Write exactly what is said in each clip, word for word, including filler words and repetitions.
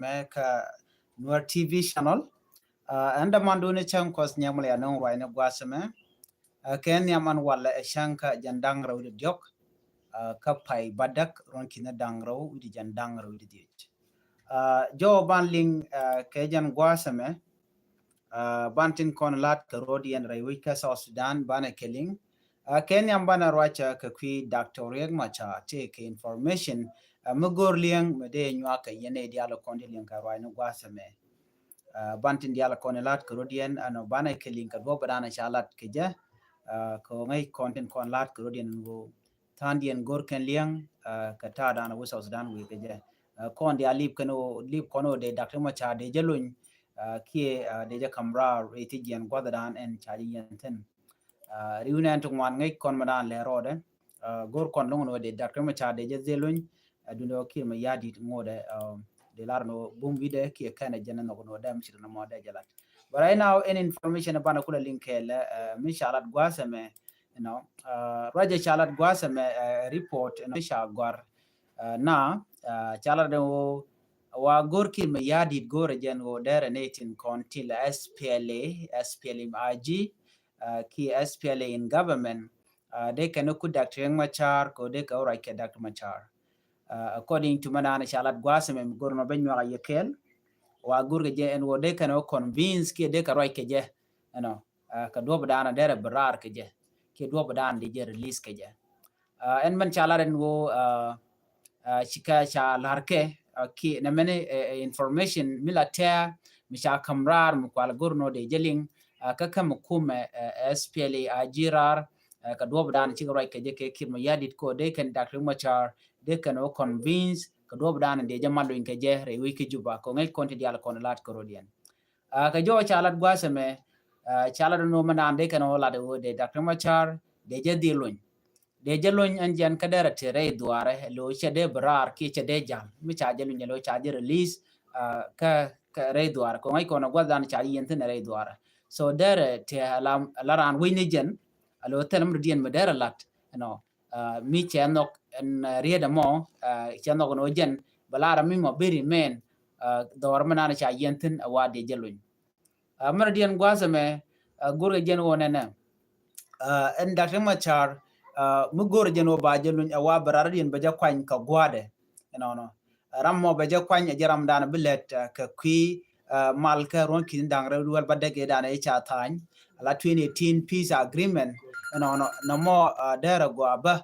mɛ kä Nuer T V channel. Ɛn däman duni cäŋ Kuɔth Nhiam la ya nöŋ ruacni gua̱a̱th ɛmɛ. Kɛ nhiam an walɛ ɛ cäŋ kä jiɛn da̱ŋ rɛw wi̱cdɛ diɔ̱k kä pay bädäk ruɔ̱n ki̱ni da̱ŋ rɛw wi̱cdɛ jiɛn da̱ŋ rɛw wi̱cdɛ dhiec. Jɔw ban liŋ kɛ jiɛn gua̱a̱th ɛmɛ. Ban tin kɔn la̱t kɛ ro̱d yɛn rɛy wec kä South Sudan banɛ kɛ liŋ. Kɛ nhiam banɛ ruacä kɛ kui̱ Doctor Riek Machar tëë kɛ information mi go̱o̱r liɛŋ mi dee nyuak kɛ yɛn ɛ diaal kɔn ti liŋ kɛ ruacni gua̱a̱th ɛmɛ. Ban tin diaal kɔn la̱t kɛ ro̱d yɛn ɛnɔ banɛ kɛ liŋ kɛ duɔ̱p dan ca la̱t kɛ jɛ. Kɛ ŋäc kɔn tin kɔn la̱t kɛ ro̱d yɛn ɛn ɣöö tha̱a̱ŋdiɛn go̱r kɛn liɛŋ kɛ ta̱a̱ dan wä South Sudan wëë kɛ jɛ. Kɔn diaal lip kɛn ɣöö lip kɔn ɣöö dee Doctor Machar dee jɛ lony kiɛ dee jɛ ka̱m raar rɛy ti jiɛn gua̱th dan ɛn ca jɛ yɛn thi̱n. Riw nɛn ti ŋuan ŋäc kɔn mi dan lɛ rɔɔdɛ. Go̱r kɔn lo̱ŋ ni wä dee Doctor Machar dee jɛ dhil luny. Duundɛ wä Kiir Mayardit ŋotdɛ dee lar ni wä bum wi̱dɛ kiɛ kɛnɛ jɛn ni nhɔk ni wä dee mi ci ri ni mɔ dee jɛ lat. But right now any information banɛ kulɛ liŋ kɛɛlɛ mi ca lat gua̱a̱th ɛmɛ. You know, ruacɛ ca lat gua̱a̱th ɛmɛ report ɛn mi ca gɔ̱a̱r. Na ca lat ɛn wä wa go̱r Kiir Mayardit go̱r ɛ jɛn wä dee rɛ ni tin kɔn ti la S P L A, S P L M I G, ki S P L A in government. Dee kɛn ku Doctor Riek Machar kɛ dee kɛ ruac kɛ Doctor Machar. According to mɛ naan ca lat gua̱a̱th ɛmɛ mi go̱r nɔ bɛ nyuak a yɛ kɛɛl. Wa go̱r kɛ jɛ ɛn wä dee kɛn wä convince kiɛ dee kɛ ruac kɛ jɛ. You know, kɛ duɔ̱p dan dee rɛ bi raar kɛ jɛ kiɛ duɔ̱p dan dee jɛ release kɛ jɛ. Ɛn mɛn ca lar ɛn wä ci kɛ ca lar kɛ ki nɛ mɛn information mi la tɛɛ mi ca ka̱m raar mi kual go̱r nɔ dee jɛ liŋ. Kä kä mi kumɛ S P L A I G raar kɛ duɔ̱p dan cikɛ ruac kɛ jɛ kɛ Kiir Mayardit kɛ dee kɛn Doctor Machar dee kɛn wä convince kɛ duɔ̱p dan dee jɛ mal luny kɛ jɛ rɛy wec kä Juba kɛ ŋäc kɔn ti diaal kɔn lat kɛ ro̱d yɛn. Kɛ jɔw ca lat gua̱a̱th ɛmɛ ca lat ɛn wä mɛ naan dee kɛn wä lat wä dee Doctor Machar dee jɛ dhil luny. Dee jɛ luny ɛn jɛn kä derɛ ti rɛy dhuaarɛ lo cɛ dee bi raar kiɛ cɛ dee jal mi ca jɛ luny lo ca jɛ release. Kä kä rɛy dhuaarɛ kɛ ŋäc kɔn gua̱th dan ca jɛ yɛn thi̱n rɛy dhuaarɛ. So derɛ ti la raan wec ni jɛn a lo thil mi rɔ diɛn mi derɛ lat. You know, mi cɛ nhɔk ɛn riet ɛmɔ cɛ nhɔk ɛn wä jɛn bɛ lar mi mɔ bi remain. Dhɔr mi naan ca yɛn thi̱n a wa dee jɛ luny. Mɛn diɛn gua̱a̱th ɛmɛ go̱r kɛ jɛn wä nɛnɛ. Ɛn Doctor Machar mi go̱r jɛn wä ba jɛ luny a wa bɛ rar diɛn bɛ jɛ kuany kɛ gua̱dɛ. Ɛnɔnɔ ram mɔ bɛ jɛ kuany a jɛ ram dan bi lɛt kɛ kui̱ mal kɛ ruɔ̱n ki̱n da̱ŋ rɛw duel ba dɛk dan ɛ ca tha̱a̱ny. Ala twenty eighteen peace agreement ɛnɔnɔ nɔmɔ derɛ gɔaa bä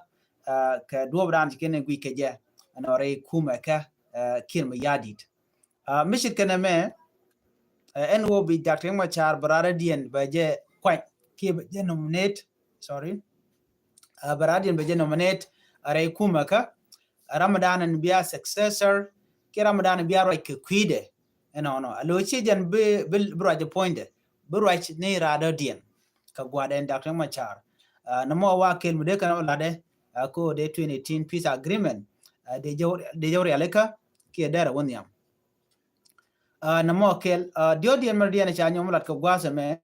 kɛ duɔp dan ci kɛn guic kɛ jɛ ɛnɔ rɛy kumɛ kɛ Kiir Mayardit. Mi ci kɛn ɛmɛ ɛn wä bi Doctor Riek Machar bɛ rar diɛn bɛ jɛ kuany kiɛ bɛ jɛ nominate. Sorry. Bɛ rar diɛn bɛ jɛ nominate rɛy kumɛ kä ram dan ɛn bia successor kiɛ ram dan bia ruac kɛ kui̱dɛ. Ɛnɔnɔ a lo ci jɛn bi bi ruac puɔ̱nydɛ bi ruac ni radɔ diɛn. Kɛ gua̱dɛ ɛn Doctor Machar nɔmɔ wa kɛl mi dee kɛn ɔ ladɛ ko dee twenty eighteen peace agreement. Dee jɛ rialikä kiɛ derɛ wä nhiam. Nɔmɔ kɛl diɔt diɛn mɛ diɛn ca nyɔm lat kɛ gua̱a̱th ɛmɛ.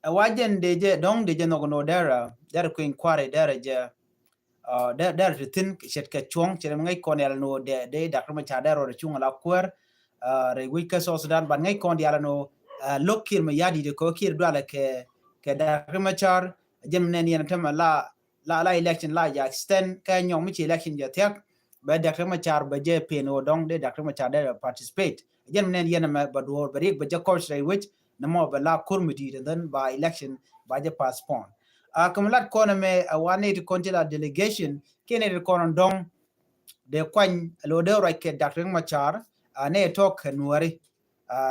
Ɛ wa jɛn dee jɛ dɔ̱ŋ dee jɛ nhɔk nɔ derɛ derɛ kui̱ny kua̱ri derɛ jɛ. Derɛ ti thi̱n ce̱tkɛ cuɔ̱ŋ ce̱tkɛ mi ŋäc kɔn yal nɔ dee dee Doctor Machar derɛ rɔ cuŋ ala kuäär. Rɛy wec kä South Sudan ban ŋäc kɔn yal nɔ lo̱k Kiir Mayardit kɛ Kiir dualɛ kɛ kɛ Doctor Machar. Jɛn mi nɛn yɛn tämɛ la la la election la ja extend kɛ nyɔŋ mi ci election jɛ thiak. Bɛ Doctor Machar bɛ jɛ pen wä dɔŋ dee Doctor Machar dee participate. Jɛn mi nɛn yɛn mɛ bɛ duɔr bɛ riek bɛ jɛ coach rɛy wec nɔmɔ bɛ la kur mi di̱i̱t and then ba election ba jɛ postpone. Kɛ mi lat kɔn mɛ a wa nɛy ti kɔn ti la delegation kiɛ nɛy ti kɔn dɔŋ dee kuany lo dee ruac kɛ Doctor Machar. Nɛy tɔk kɛ Nuäri.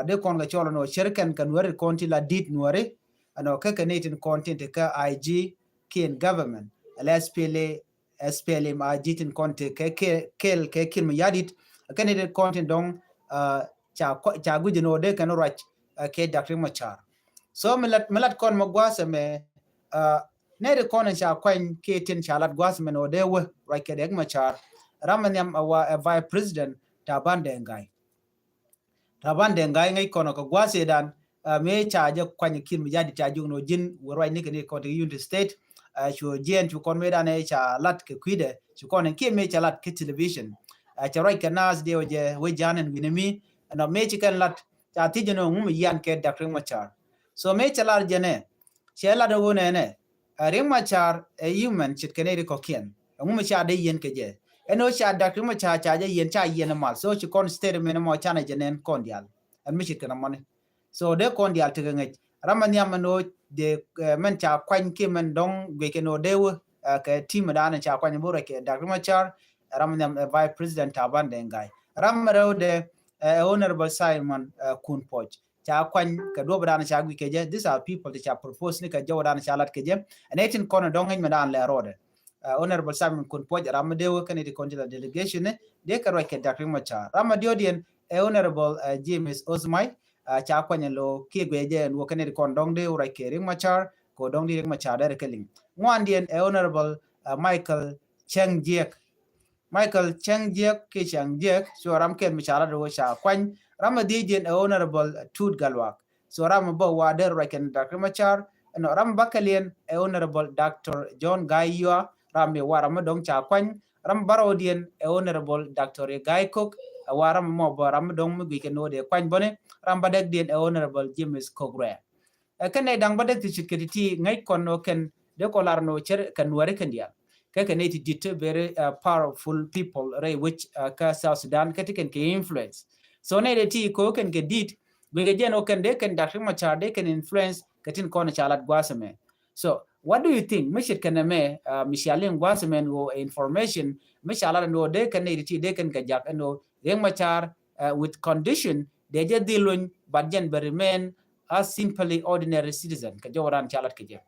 Dee kɔn kɛ cɔl nɔ cɛr kɛn kɛ Nuäri kɔn ti la dit Nuäri. Ɛnɔ kɛ kɛ nɛy tin kɔn tin ti kɛ I G kiɛn government ala S P L A S P L M I G tin kɔn ti kɛ kɛl kɛ Kiir Mayardit. Kɛ nɛy tin kɔn tin dɔŋ ca guic nɔ dee kɛn ruac kɛ Doctor Machar. So mi lat mi lat kɔn mɛ gua̱a̱th ɛmɛ nɛy ti kɔn ca kuany kiɛ tin ca lat gua̱a̱th ɛmɛ nɔ dee wä ruac kɛ Doctor Machar. Ram mi nhiam a wa ɛ Vice President Taban Deng Gai. Taban Deng Gai ŋäc kɔn kɛ gua̱a̱th ëëdan mëë ca jɛ kuany Kiir Mayardit ca jiök nɔ ji̱n wä ruac ni kɛ ni kɔn ti Unity State. Cu jiɛn cu kɔn mëëdan ëë ca lat kɛ kui̱dɛ cu kɔn kiɛ mëë ca lat kɛ television. Ɛ, cɛ ruac kɛ naath diɛ wä jɛ wä ja̱a̱n ɛn wi̱ni mi. Ɛnɔ mëë ci kɛn lat ca thiec jɛ ni ŋu mi yian kɛ Dak Riek Machar. So mëë cɛ lar jɛ nɛ cɛ lat ɛ wä nɛ nɛ, ɛ, Riek Machar ɛ human ce̱tkɛ nɛy ri kɔ̱kiɛn. Ɛ ŋu mi ca dee yiɛn kɛ jɛ? Ɛn ɣöö ca Dak Riek Machar ca jɛ yiɛn, ca yiɛn ɛ mal. So ci kɔn statement mɔ canɛ jɛ nɛn kɔn diaal. Ɛn mi ce̱tkɛ nɛ mɔni. So dee kɔn diaal tekɛ ŋäc. Ram ɛ nhiam ɛn ɣöö dee, ɛ, mɛn ca kuany kiɛ mɛn dɔ̱ŋ guic kɛ ɛn ɣöö dee wä, ɛ, kɛ team ɛ da̱a̱n ca kuany ɛ bi ruac kɛ Dak Riek Machar. Ɛ ram ɛ nhiam ɛ Vice President Taban Deng Gai. Ram ɛ rɛw dee, ɛ, Honorable Simon, ɛ, Kun Puɔc. Ca kuany kɛ duɔ̱p ɛ da̱a̱n ca guic kɛ jɛ. These are people ti ca propose ni kɛ jɔw ɛ da̱a̱n ca lat kɛ jɛ. Ɛn ɛ tin kɔn ɛ dɔ̱ŋ ŋäc mɛ da̱a̱n lɛ rɔɔdɛ. Ɛ, Honorable Simon Kun Puɔc ɛ ram mi dee wä kɛn iti kɔn ti la delegation ni dee kɛ ruac kɛ Dak Riek Machar. Ram mi diɔ̱ɔ̱diɛn ɛ Honorable, ɛ, James Osmai, ɛ, ca kuany ɛn lo̱ kiɛ guic jɛ ɛn wä kɛn iti kɔn dɔ̱ŋ dee wä ruac kɛ Riek Machar kɛ wä dɔ̱ŋ dee Riek Machar dee rɛ kɛ liŋ. Ŋuandiɛn ɛ Honorable, ɛ, Michael Cheng Jiek. Michael Cheng Jiek kiɛ Cheng Jiek, so ram kɛl mi ca lat wä ca kuany. Ram mi dhiecdiɛn ɛ Honorable Tut Galwak. So ram mi bä wa der ruac kɛn Dak Riek Machar. Ɛnɔ ram mi bäkɛliɛn ɛ Honorable Doctor John Gai Yua, ram mi wa ram mi dɔ̱ŋ ca kuany. Ram mi bärɔwdiɛn ɛ Honorable Doctor Gai Kok, ɛ wa ram mi mɔ bä ram mi dɔ̱ŋ mi guic kɛn wä dee kuany bäni. Ram mi bädäkdiɛn ɛ Honorable James Kok Ruɛ. Ɛ, kɛn nɛy da̱ŋ bä dee ti ce̱tkɛ ti ti ŋäc kɔn nɔ kɛn dee kɔ lar nɔ cär kɛ Nuääri kɛn diaal. Kɛ kɛn nɛy ti di̱t very, ɛ, powerful people rɛy wec, ɛ, kä South Sudan kä ti kɛn kɛ influence. So nɛy dee ti kɔ kɛn kɛ di̱t guic kɛ jɛn ɔ kɛn dee kɛn Dak Riek Machar dee kɛn influence kɛ tin kɔn ca lat gua̱a̱th ɛmɛ. So what do you think? Mi ce̱tkɛ nɛmɛ, ɛ, mi cia liŋ gua̱a̱th ɛmɛ ɛn ɣöö information mi ca lat ɛn ɣöö dee kɛn nɛy dee ti dee kɛn kɛ jak ɛn ɣöö Riek Machar, ɛ, with condition dee jɛ dhil luny, but jɛn bɛ remain a simply ordinary citizen kɛ jɔw ran ca lat kɛ jɛ.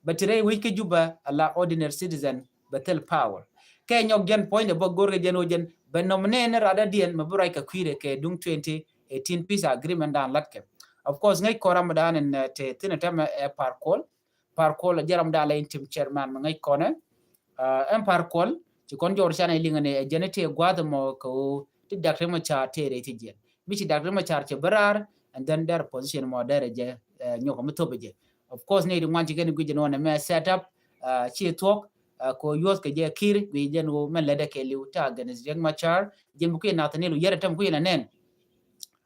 Bɛ ti rɛy wec kä Juba ala ordinary citizen bɛ thil power. Kɛ nyɔk jɛn puɔ̱nydɛ bä go̱r kɛ jɛn wä jɛn bɛ nominate ni radä diɛn mɛ bi ruac kɛ kui̱dɛ kɛ duŋ twenty eighteen peace agreement dan lat kɛ. Of course ŋäc kɔn ram dan in, ɛ, te thin ɛ tɛmɛ ɛ Par Kuol. Par Kuol jɛ ram dan la interim chairman mɛ ŋäc kɔnɛ. Ɛ, ɛn Par Kuol ci kɔn jɔr canɛ liŋɛ ni ɛ jɛn ɛ te gua̱th mɔ kɛ wä ti Dak Riek Machar te rɛy ti jiɛn. Mi ci Dak Riek Machar cɛ bä raar, and then dɛr position mɔ dɛr jɛ, ɛ, nyɔk mi thop jɛ. Of course nɛy di ŋuan ci kɛn guic jɛ nɔnɛ mɛ set up, ɛ, ci thuɔk, ɛ, kɔ yuɔth kɛ jɛ Kiir guic jɛ nɔ mɛn lɛ dɛ kɛ liw ta against Riek Machar. Jɛ mi kui̱ Nathaniel Oyet tɛm kui̱ na nɛn.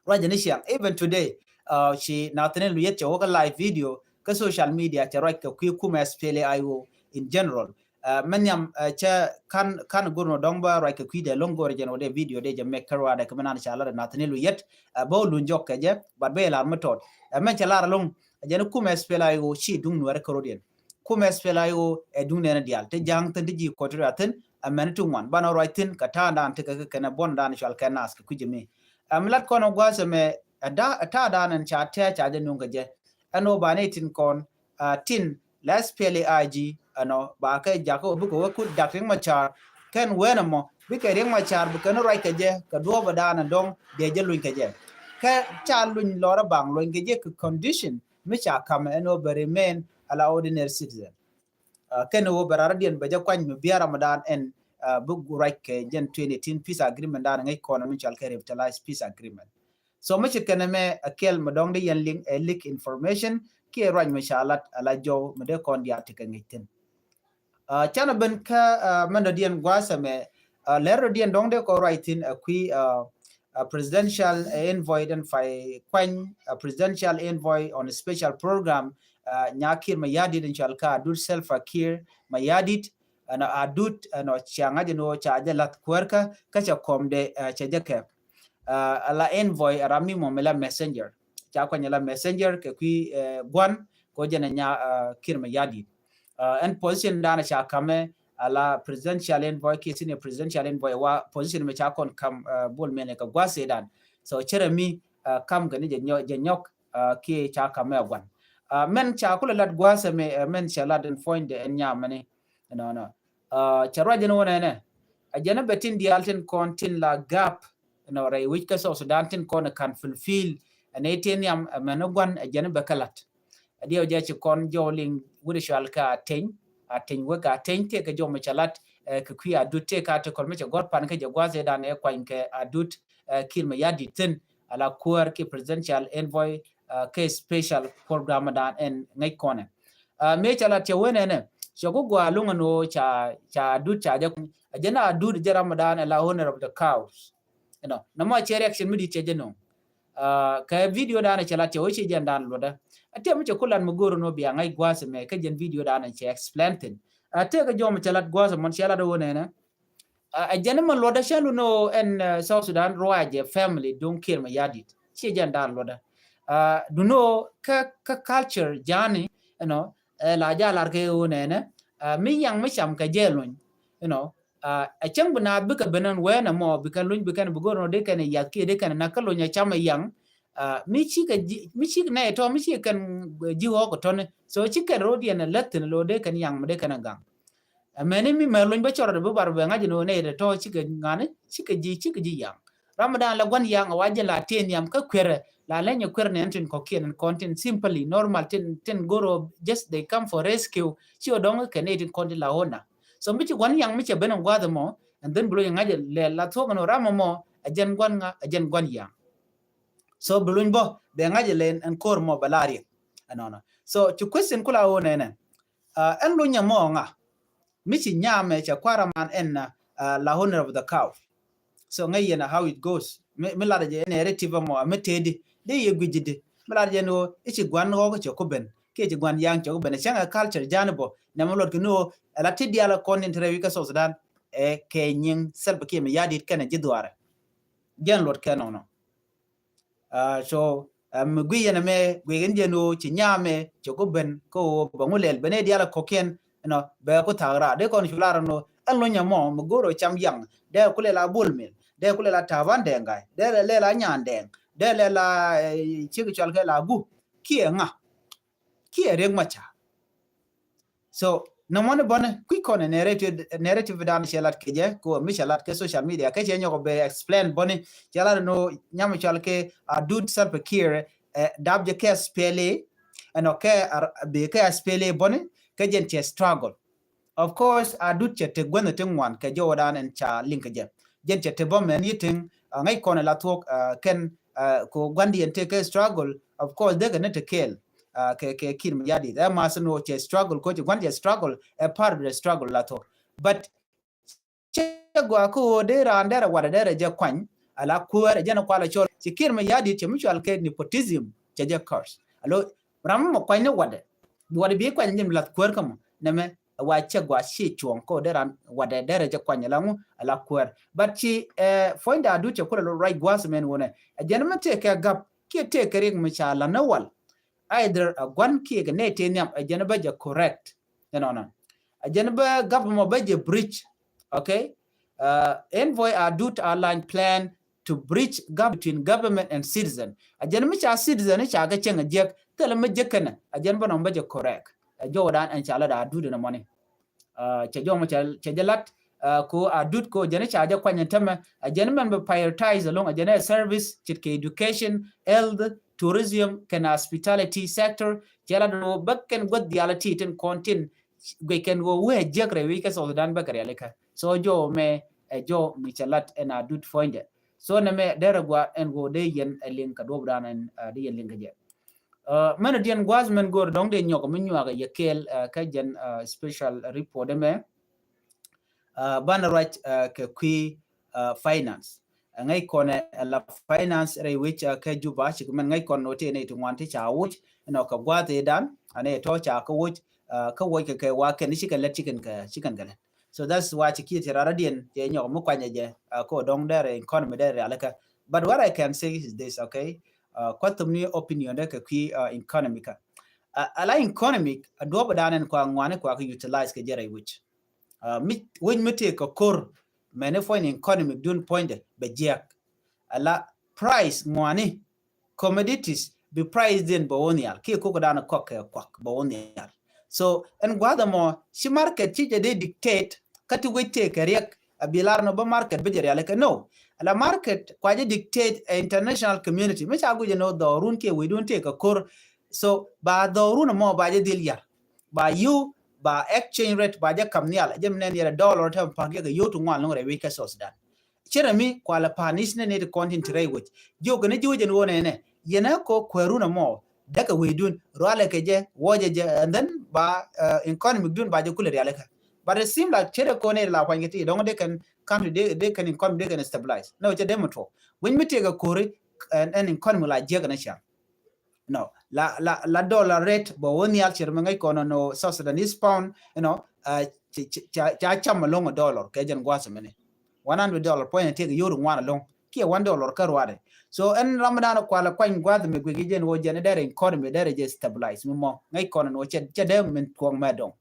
Ruac ni ciaŋ even today, ɛ, ci Nathaniel Oyet cɛ wä kä live video kä social media cɛ ruac kɛ kui̱ kumɛ S P L A I O in general. Ɛ, mɛn nhiam, ɛ, cɛ kan, kan go̱r nɔ dɔ̱ŋ bä ruac kɛ kui̱dɛ lo̱ŋ go̱r jɛn wä dee video dee jɛ mɛk kä ruaadɛ kɛ mɛn an ca lat ɛ Nathaniel Oyet, ɛ, bä wä luny jɔk kɛ jɛ, but bä yɛ lar mi tɔt. Ɛ, mɛn cɛ lar lo̱ŋ, ɛ, jɛn kumɛ S P L A I O ci duŋ Nuäärɛ kärɔ̱diɛn. Kumɛ S P L A I O ɛ duŋ nɛn diaal. Ti ja̱a̱ŋ thin ti ji̱ kɔt ri a thin, ɛ mɛn ti ŋuan. Banɔ ruac thin kɛ ta̱a̱ dan ti kɛ kɛ kɛnɛ buɔn dan cual kɛ nath kɛ kui̱ jɛ mi. Ɛ, mi lat kɔn ɔ gua̱a̱th ɛmɛ, ɛ, da, ɛ, ta̱a̱ dan ɛn ca tɛ̈ ca jɛ nuŋ kɛ jɛ. Ɛn ɔ banɛ tin kɔn, ɛ, tin lɛ S P L A I G ɛnɔ ba kɛ jakä wä bikɛ wä kut Dak Riek Machar kɛn wen ɛmɔ bikɛ Riek Machar bikɛ ni ruac kɛ jɛ kɛ duɔ̱ɔ̱p ɛ daanɛ dɔ̱ŋ dee jɛ luny kɛ jɛ. Kɛ ca luny lɔrä baŋ luny kɛ jɛ kɛ condition mi ca kamɛ ɛn wä bɛ remain ala ordinary citizen. Ɛ, kɛn wä bɛ rarä diɛn bɛ jɛ kuany mi biara mi daan ɛn, ɛ, bi ruac kɛ jɛn twenty eighteen peace agreement daan ŋäc kɔn mi cal kɛ revitalized peace agreement. So mi ci kɛnɛ mɛ a kɛl mi dɔŋ di yɛn liŋ ɛ leak information kiɛ ruac mi ca lat a la jɔw mi dee kɔn diaal ti kɛ ŋic thin. Ɛ, canɛ ben kä, ɛ, mɛn dɔ diɛn gua̱a̱th ɛmɛ, ɛ, lɛr dɔ diɛn dɔŋ dee kɔ ruac thin ɛ kui̱, ɛ, ɛ, presidential, ɛ, envoy den fay kuany, ɛ, presidential envoy on a special program, ɛ, nya Kiir Mayardit in cual kä Adut Salva Kiir Mayardit, ɛnɔ Adut, ɛnɔ cia ŋa̱c ɛn ɣöö ca jɛ la̱th kuäärkä kä ca kɔmdɛ, ɛ, ca jɛ kɛp. Ɛ, ala envoy ɛ ram mi mɔ mi la messenger. Ca kuany ala messenger kɛ kui̱, ɛ, gua̱n kɛ ɣöö jɛn ɛ nya, ɛ, Kiir Mayardit. Ɛ, ɛn position dan ca kamɛ ala presidential envoy kiɛ senior presidential envoy wa position mi ca kɔn kam, ɛ, Bol Mel kɛ gua̱th ëë dan. So cɛ rɛ mi, ɛ, kam kɛ ni jɛ nyɔ-, jɛ nyɔk, ɛ, kiɛ ca kamɛ ɛ gua̱n. Ɛ, mɛn ca kulɛ lat gua̱th ɛmɛ, ɛ, mɛn cɛ lat ɛn puɔ̱nydɛ ɛn nyamɛni. Ɛnɔnɔ. Ɛ, cɛ ruac jɛn wä nɛnɛ. Ɛ jɛn bɛ tin diaal tin kɔn tin la gap. Ɛnɔ rɛy wec kä South Sudan tin kɔn ɛ kan fulfill. Ɛn ɛ tin yam, ɛ, mɛn ɛ gua̱n, ɛ jɛn bɛ kä lat. Ɛ diɛw jɛ ci kɔn jɔw liŋ wut ɛ cual kä Ateny. Ateny wek Ateny tëë kɛ jɔw mi cɛ lat, ɛ, kɛ kui̱ Adut tëë ka ti kɔl mi cɛ gɔ̱r pan kä jɛ gua̱th ëë dan ɛ kuany kɛ Adut, ɛ, Kiir Mayardit thin. Ala kuäär ki presidential envoy, ɛ, kɛ special program dan ɛn ŋäc kɔnɛ. Ɛ, mëë ca lat cɛ wen ɛnɛ, cɛ ku gɔaa luŋ ɛn ɣöö ca, ca Adut ca jɛ kuny. Ɛ jɛn Adut, jɛ Ramadan, ɛ la owner of the cows. You know, nɔmɔ cɛ reaction mi dit cɛ jɛ nöŋ. Kɛ video dan cɛ lat cɛ wä ci jɛn dan luɔtdä. A tiɛ mi cɛ kulan mi go̱o̱r ni wä bia ŋa̱c gua̱a̱th mɛ kä jɛn video dan cɛ explain thin. A tëëkɛ jɔm cɛ lat gua̱a̱th mɔn cɛ lat wä nɛnɛ. A jɛn mɛ luɔtdä cɛ lu ni wä ɛn South Sudan ruacɛ family duŋ Kiir Mayardit. Ci jɛn dan luɔtdä. Du ni wä kä, kä culture jani, you know, la ja lar kɛ wä nɛnɛ. Mi yaŋ mi cam kɛ jɛ luny, you know, a cäŋ bi naath bikɛ ben ɛn wee nɛ mɔ, bikɛ luny, bikɛn bi go̱r nɔ dee kɛn yath kiɛ dee kɛn na kä luny a cam a yaŋ. Mi cikɛ ji̱, mi cikɛ nɛy tɔ, mi cikɛ kɛn ji̱ ɣɔɔk tɔni. So cikɛ ro̱d yɛn a läthin lo dee kɛn yaŋ mi dee kɛn a gaŋ. Mɛni mi mɛ luny bä cɔrɔ de bi bar bɛ ŋa̱c ni wä nɛy tɔ cikɛ ŋa̱ni, cikɛ ji̱, cikɛ ji̱ yaŋ. Ramadan la gua̱n yaŋ a wa jɛ la tëë nhiam kä kuerɛ, la leny a kuerɛ ni ɛn tin kɔkiɛn ɛn kɔn tin simply normal tin, tin goro just they come for rescue. Ci wä dɔŋ kɛ nɛy tin kɔn tin la owner. So mi ci gua̱n yaŋ mi cɛ ben in gua̱th mɔ, and then bi luny ŋa̱c lɛ la thuɔk ni ram mɔ, a jɛn gua̱n ŋa, a jɛn gua̱n yaŋ. So bi luny bɔ bɛ ŋa̱c lɛ ɛn ko̱r mɔ bɛ la riɛk. Ɛnɔnɔ. So ci question kula wä nɛnɛ. Ɛn luny mɔ ŋa mi ci nyamɛ cɛ kuara man ɛn la owner of the cow. So ŋäc yɛn a how it goes. Mi, mi lat jɛ narrative mɔ, mi tëëdi, di yɛ gui̱ci di. Mi lat jɛ ni wä i̱ ci gua̱n ɣɔk cɛ ku ben kiɛ ci gua̱n yaŋ cɛ ku ben. Cäŋ ɛ culture jani bɔ nɛ mi luɔt ki ni wä ɛ la ti dial kɔn in te rɛy wi̱c kä South Sudan. Ɛ kɛ nyiŋ Salva Kiir Mayardit kɛnɛ ji̱ dhuaarɛ. Jɛn luɔt kɛ nɔnɔ. So mi gui̱c yɛn ɛmɛ gui̱c in jɛn wä ci nyamɛ cɛ ku ben kä wä bɛ ŋu lɛl ben ɛ dial kɔkiɛn. Ɛnɔ bɛ ku thak raar dee kɔn cu lar ɛn wä ɛn luny ɛmɔ mi go̱r wä cam yaŋ dee ku lɛl a Bol Mel, dee ku lɛl a Taban Dɛŋ Gai, dee lɛl a Nyan Dɛŋ, dee lɛl a cik cual kɛ la gu kiɛ ŋa kiɛ Riek Machar. So nɔmɔni bɔni kui̱ kɔn narrative, narrative dan cɛ lat kɛ jɛ ko mi cɛ lat kɛ social media kɛ cɛ nyɔk bɛ explain bɔni cɛ lat no nyam cual kɛ Adut Salva Kiir. Dap jɛ kɛ S P L A ɛnɔ kɛ bɛ kɛ S P L A bɔni kɛ jɛn cɛ struggle. Of course Adut cɛ te guänh ti ŋuan kɛ jɔwä dan ɛn ca liŋ kɛ jɛ. Jɛn cɛ te bä mɛn yi tiŋ ŋäc kɔn la thuɔk kɛn ko gua̱ndiɛn te kɛ struggle. Of course dee kɛ ni te kɛɛl kɛ, kɛ Kiir Mayardit ɛ math ni wä cɛ struggle ko ci gua̱n cɛ struggle ɛ part of the struggle la thuɔk. But cɛ gua ko dee raan derɛ wadɛ derɛ jɛ kuany ala kuäär ɛ jɛn kualɛ cɔl ci Kiir Mayardit cɛ mi cual kɛ nepotism cɛ jɛ curse. Alo ram mɔ kuany ni wadɛ wadɛ bi kuany jɛn lath kuäär kä mɔ nɛmɛ. Wa cɛ gua ci cuɔ̱ŋ ko dee ran wadɛ derɛ jɛ kuany ala ŋu ala kuäär. But ci puɔ̱nydɛ Adut cɛ kulɛ lo ruac gua̱a̱th mɛn wunɛ ɛ jɛn mɛ tëë kɛ gap kiɛ tëë kɛ riɛk mi ca la ni wal. Either a gua̱n kiɛ kɛ nɛy tëë nhiam ɛ jɛn bä jɛ correct. Ɛnɔnɔ ɛ jɛn bä gap mɔ bä jɛ bridge. Okay. Envoy Adut outline plan to bridge gap between government and citizen. A jɛn mi ca citizen ca kɛ cieŋ a jiɛk thilɛ mi jiɛk kɛnɛ a jɛn bä nɔm bä jɛ correct. A jɔwdan ɛn ca lat Adut ɛn mɔni. Cɛ jɔw mɔ cɛ jɛ lat ko Adut ko jɛn ca jɛ kuany ɛn tämɛ a jɛn mɛn bɛ prioritize along a jɛn ɛ service ce̱t kɛ education, health, tourism kɛn hospitality sector. Cɛ lat ro bä kɛn guäth diaal a ti tin kɔn tin guic kɛn ɣöö wee jiäk rɛy wi̱c kä South Sudan bä kɛ rialikä. So jɔw mɛ ɛ jɔw mi cɛ lat ɛn Adut puɔ̱nydɛ. So nɛmɛ derɛ gua ɛn ɣöö dee yɛn ɛ liŋ kɛ duɔ̱p dan ɛn dee yɛn liŋ kɛ jɛ. Mɛn diɛn gua̱a̱th mɛn go̱o̱r dɔ̱ŋ dee nyɔk mi nyuak yɛ kɛɛl kä jɛn special report ɛmɛ. Banɛ ruac kɛ kui̱ finance. Ŋäc kɔnɛ ɛ la finance rɛy wi̱c kä Juba cik mɛn ŋäc kɔn nɔ tëë nɛy ti ŋuan ti ca wuc. Ɛnɔ kɛ gua̱a̱th ëëdan anɛ tɔ̱ ca kä wuc. Kä wuc kɛ kɛ wa kɛn cikɛ lɛt cikɛn kɛ cikɛn kɛ lɛt. So that's why ci kiɛ ti rara diɛn cɛ nyɔk mi kuanyɛ jɛ ko dɔŋ dɛrɛ economy dɛrɛ rialikä. But what I can say is this, okay. Kuath thum ni opinion dɛ kɛ kui̱ economy kä ala economy a duɔp dan ɛn kua ŋuani kua kɛ utilize kɛ jɛ rɛy wi̱c. Mi wec mi tëë kɛ ko̱r mɛni puɔ̱ny ni economy dun puɔ̱nydɛ bɛ jiɛk. Ala price ŋuani commodities bi price din bɛ wä nhial kiɛ kok dan kɔk kɛ kuak bɛ wä nhial. So ɛn gua̱a̱th ɛmɔ ci market ci jɛ dee dictate kä ti wec tëë kɛ riɛk a bi lar nɔ bä market bi jɛ rialikä no. Ala market kua jɛ dictate ɛ international community mi ca guic ɛn ɣöö dhɔrun kiɛ wecdun tëë kɛ ko̱r. So ba dhɔrun ɛmɔ ba jɛ dhil yar ba yiw ba exchange rate ba jɛ kam nhial. Jɛ mi nɛn yɛrɛ dollar tɛm pa̱k yɛ kɛ yio̱w ti ŋuan lo̱ŋ rɛy wi̱c kä South Sudan. Cɛ rɛ mi kualɛ pa̱n i̱ ci nɛn yɛ ti kɔn tin ti rɛy wec jiök kɛ ni ji̱ wec ɛn ɣöö nɛnɛ yɛn ɛ kɔ kuɛɛrun ɛmɔ däkɛ wecdun rualɛ kɛ jɛ wuɔcɛ jɛ and then ba economic dun ba jɛ kulɛ rialikä. But it seem like cɛ dee kɔn ɛ la kuany kɛ ti dɔŋ dee kɛn country dee, dee kɛn economy dee kɛn stabilize. No, cɛ dee mɛ tuɔk. Winy mi tëëkɛ kori ɛn, ɛn economy la jiɛk ɛn a can. No, la, la, la dollar rate bɛ wä nhial cɛ mɛ ŋäc kɔn nɔ South Sudanese pound, you know, uh, ca, ca, ca cam alɔŋ a dollar kɛ jɛn gua̱a̱th mɛni. One hundred dollar point tëëkɛ yio̱w ŋuan alɔŋ. Kiɛ one dollar kä ruaadɛ. So ɛn ram dan kual kuany gua̱a̱th mɛ guic jɛn wä jɛn dɛr economy dɛr jɛ stabilize mi mɔ. Ŋäc kɔn nɔ cɛ, cɛ dee min tuɔk mɛ dɔŋ.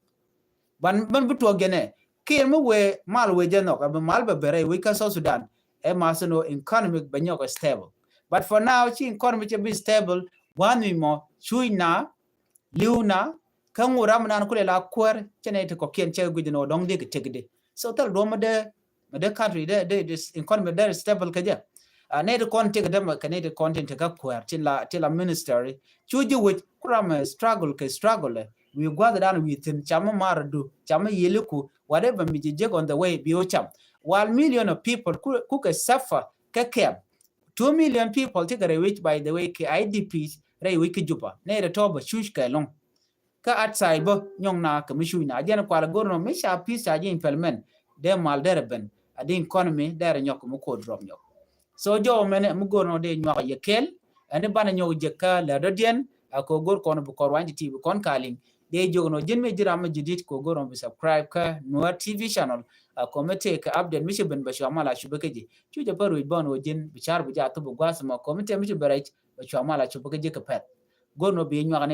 Ban, ban bi tuɔk jɛnɛ. Kiɛ mi wee mal wee jɛ nhɔk, bi mal bɛ bɛrɛ wee kä South Sudan. Ɛ ma sino economy bɛ nyɔk stable. But for now, ci economy cɛ bi stable, gua̱a̱th mi mɔ, cuuc na, li̱w na, kä ŋu ram nan kulɛ la kuäär, cɛ nɛ ti kɔkiɛn cɛ guic nɔ dɔŋ dik tek di. So thil duɔm mi dee, mi dee country dee, dee, dee economy dee stable kä jɛ. A nɛ ti kɔn tek dee mɛ kɛ nɛ ti kɔn tin te kä kuäär, tin la, tin la ministry. Cu ji̱ wec, ku ram, eh, struggle kɛ struggle, eh. Wi̱i̱ gua̱th dan wi̱i̱ thi̱n, cam mi mar du, cam mi yeliku, whatever mi ji̱ jek on the way, bi o cam. While million of people ku, ku kɛ suffer, kɛ kɛm. Two million people ti kɛ rɛy wec, by the way, kɛ I D Ps rɛy wec kɛ Juba. Nɛ rɛ tɔ bɛ cuc kɛ lɔŋ. Kä outside bä nyɔŋ na kɛ mi cuc na. Jɛn kual go̱r nɔ mi ca peace ca ji̱ implement. Dee mal derɛ ben. A di economy derɛ nyɔk mi ko drop nyɔk. So jɔw mɛnɛ mi go̱r nɔ dee nyuak yɛ kɛl. Ɛn i̱ banɛ nyɔk jɛ kä lɛ dɔ̱diɛn. A ko go̱r kɔn bi kɔr wany ti ti bi kɔn ka liŋ. Dee jok nɔ ji̱n mi ji̱ ram mi ji̱ dit ko go̱r nɔ bi subscribe kä Nuer T V channel. A ko mi tëë kɛ update mi ci ben bɛ cua mal a cupɛ kä ji̱. Cu jɛ pä ruec bɔn wä ji̱n bi car bi jaa thup bi gua̱a̱th mɔ ko mi tëë mi ci bɛ rɛc bɛ cua mal a cupɛ kä ji̱ kɛ pɛth. Go̱r nɔ bi nyuak ni